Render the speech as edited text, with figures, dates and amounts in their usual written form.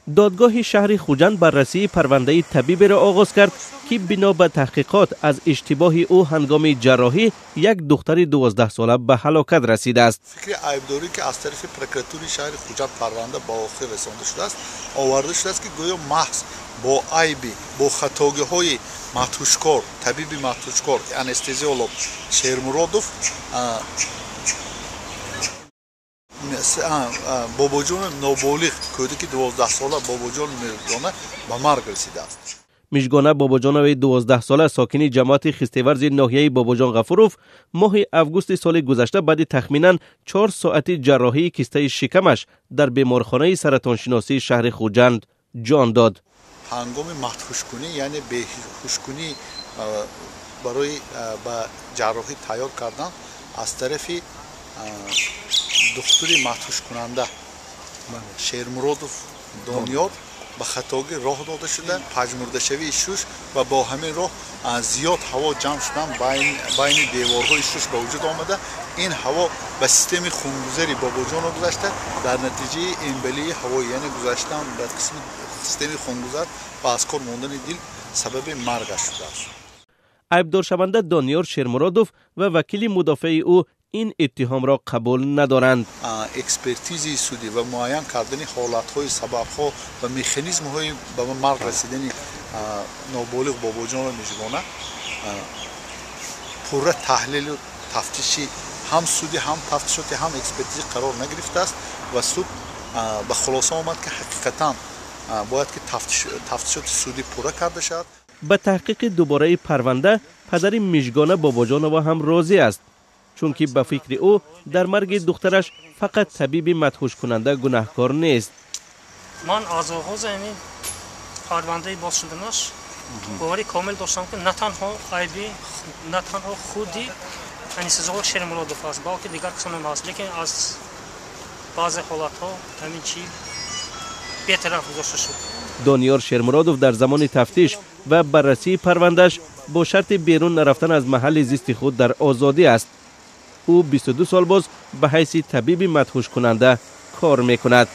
Додгоҳи шаҳри Хуҷанд баррасии парвандаи табиберо оғоз кард, ки бино ба таҳқиқот аз иштибоҳи ӯ ҳангоми ҷарроҳӣ як духтари 12-сола ба ҳалокат расидааст. Фикри айбдорӣ, ки аз тарафи прокуратураи шаҳри Хуҷанд парванда ба охир расонда шудааст, оварда шудааст, ки гӯё маҳз бо айби, бо хатогиҳои мадҳушкор, табиби мадҳушкор, анестезиолог Шермуродов, Бобоҷони ноболиғ, кӯдаки 12-сола Бобоҷон Мирзона ба марг расидааст. Мижгона Бобоҷонови 12-сола, сокини ҷамоати Хистеварзи ноҳияи Бобоҷон Ғафуров, моҳи августи соли гузашта баъди тахминан 4 соати ҷарроҳии кистаи шикамаш дар беморхонаи саратоншиносии шаҳри Хуҷанд ҷон дод. Ҳангоми мадҳушкунӣ, яъне беҳушкунӣ барои ба ҷарроҳӣ тайёр кардан аз тарафи духтури мадҳушкунанда Шермуродов Дониёр ба хатогӣ роҳ дода шуда, пажмурдашавии шуш ва бо ҳамин роҳ зиёд ҳаво ҷамъ шудан байни деворҳои шуш ба вуҷуд омада, ин ҳаво ба системаи хунгузари Бобоҷонро гузашта, дар натиҷаи эмболии ҳавоӣ, яъне гузаштан ба қисми системаи хунгузар ва аз кор мондани дил сабаби маргаш шудааст. Айбдоршаванда Дониёр Шермуродов ва вакили мудофеи ӯ ин иттиҳомро қабул надоранд. Экспертизаи судӣ ва муайян кардани ҳолатҳои, сабабҳо ва механизмҳои ба марг расидани ноболиғ Бобоҷонро Мижгона пурра таҳлилу тафтиши ҳам судӣ, ҳам тафтишоти, ҳам экспертизӣ қарор нагирифтааст ва суд ба хулоса омад, ки ҳақиқатан бояд ки тафтишоти судӣ пурра карда шавад. Ба таҳқиқи дубораи парванда падари Мижгона Бобоҷонова ҳам розӣ аст, чунки ба фикри ӯ дар марги духтараш фақат табиби мадҳушкунанда гунаҳкор нест. Ман аз оғози ҳамин парвандаи боз шуданаш боварӣ комил доштам, ки на танҳо айби, на танҳо худи анестезиолог Шермуродов аст, балки дигар касонам ҳаст, лекин аз баъзе ҳолатҳо ҳамин чи бетараф гузошта шуд. Дониёр Шермуродов дар замони тафтиш ва баррасии парвандааш бо шарти берун нарафтан аз маҳалли зисти худ дар озодӣ аст. Ӯ 22 сол боз ба ҳайси табиби мадҳушкунанда кор мекунад.